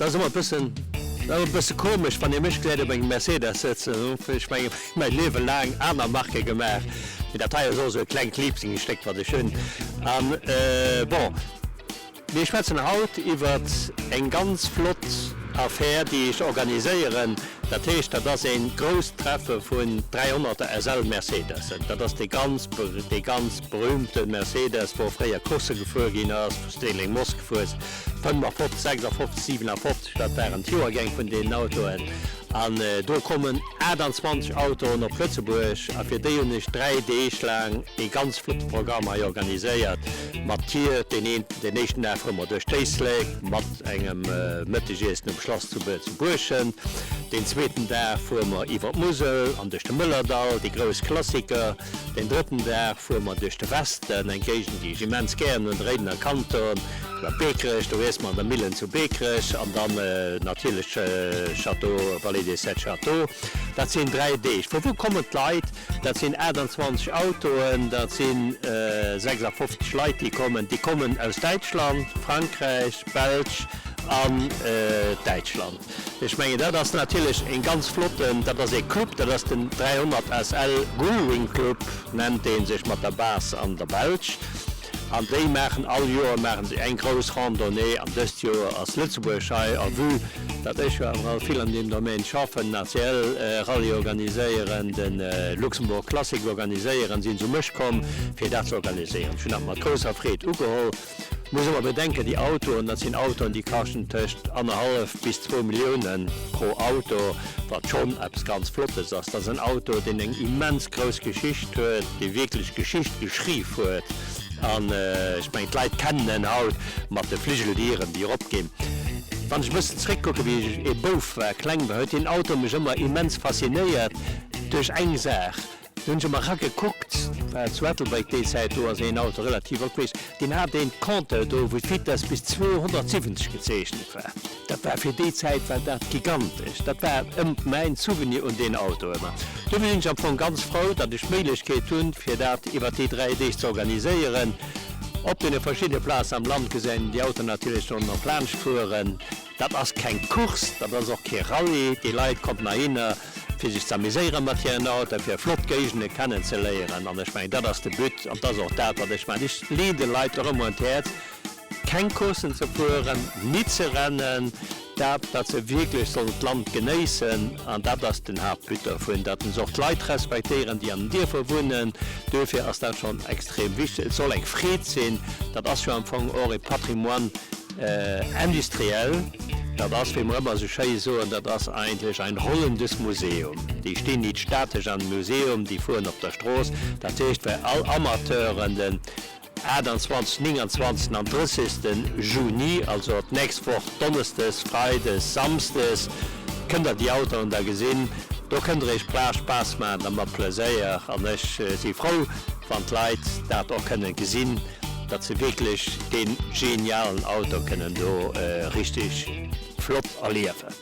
Dat ass ëmmer e bëssen, dat ass e bësse komesch, wann ee mech gesäit op engem Mercedes sëtzen. Ech mengen, mäi Liewe laang aner Marke gemaach, mee dat hei ass och esou e klengt Liblingsstéck, wat ech hunn. An bon. Mir schwätzen haut iwwert eng ganz flott Affär, déi ech organiséieren. Dat heescht, dat ass een grousst Treffe vun 300 er SL Mercedesen. Dat ass dee ganz, dee ganz berühmte Mercedes, wou fréier Coursse gefuer ginn ass, wou Stirling Moss gefuer ass, 55, 56, 57, dat waren d'Joergäng vun deenen Autoen. An do kommen 28 Autoen op Lëtzebuerg a fir déi hunn ech 3 Deeg laang ee ganz flotte Programm hei organiséiert mat Tier. Deen een, deen éischten Dag fuere mer duerch d'Éislek mat engem Mëttegiessen um Schlass zu Buerschent. Deen zweeten Dag fuere mer iwwer d'Musel an duerch de Mëllerdall, déi grouss Klassiker. Deen drëtten Dag fuere mer duerch de Westen, eng Géigend déi ech immens gären hunn, de Réidener Kanton, iwwer Beekrech, do iesse mer an der Millen zu Beekrech an dann natierlech Château, Vallée des Sept Châteaux. Dat sinn 3 Deeg. Vu wou kommen d'Leit? Dat sinn 28 Autoen, dat si 56 Leit déi kommen. Déi kommen aus Däitschland, Frankräich, Belsch an Däitschland. Ech mengen, dat ass natierlech e ganz flotten, dat ass ee Club, dat ass den 300 SL Gullwing Club nennt dee sech, mat der Base an der Belsch. An déi maachen all Joer maache se eng grouss Randonnée an dëst Joer ass Lëtzebuerg hei. A vue datt ech jo awer alt vill an deem Domaine schaffen, den ACL Rallye organiséieren, de Luxembourg Classic organiséieren, sinn se u mech komm fir dat ze organiséieren. Ech hunn dat mat grousser Freed ugeholl. Muss ëmmer bedenken, déi Autoen, dat sinn Autoen, déi kaschten tëscht annerhallef bis zwou Milliounen pro Auto, wat schonn eppes ganz Flottes ass. Dat ass en Auto, deen eng immens grouss Geschicht huet, dee wierklech Geschicht geschriww huet. An ech mengen, d'Leit kennen en haut mat de Fligeldieren, déi eropginn. Wann ech e bëssen zréckkucken, wéi ech ee Bouf war, kleng war, huet deen Auto mech ëmmer immens faszinéiert duerch eng Saach, Do hunn ech emmer ragekuckt, well zu Ettelbréck déi Zäit, do ass een Auto relativ op gewiescht, deen hat een Compteur do, wou d'Vitesse bis 270 gezeechnet war. Dat war fir déi Zäit war dat gigantesch. Dat war ëm mäin Souvenir un deen Auto ëmmer. Dofir sinn ech am Fong ganz frou, datt ech d'Méiglechkeet hunn, fir dat iwwer déi 3 Deeg ze organiséieren. Op deene verschiddene Plazen am Land gesäit een déi Autoen natierlech dann och laanscht fueren. Dat ass keng Course, dat ass och kee Rallye. Déi Leit kommen heihinner, fir sech ze amuséiere mat hiren Autoen, fir flott Géigende kennen ze léieren. An ech mengen, dat ass de But an dat ass och dat, wat ech maachen. Ech leeën de Leit och ëmmer un d'Häerz, keng Courssen ze fueren, nit ze rennen, dat, datt se wierklech sollen d'Land genéissen. An dat ass den Haaptbut dovun, datt se och d'Leit respektéieren, déi an den Dierfer wunnen. Duerfir ass dat schonn extrem wichteg. Et soll eng Freed sinn. Dat ass jo am Fong och e Patrimoine. Industriell, dat ass, wéi mer ëmmer esou schéi soen, dat ass eigentlech ein rollendes Museum. Déi stinn nit statesch am Museum, déi fueren op der Strooss. Dat heescht, fir all Amateuren, den 28, 29 an 30. Juni, also d'nächst Woch donneschdes, freides, samsdes, kënnt der déi Autoen da gesinn. Do kënnt der iech bra Spaass maachen da mat Pleséier. An ech si frou, wann d'Leit dat och kënnen gesinn. Datt se wierklech dee genialen Auto kënnen do richteg flott erliewen.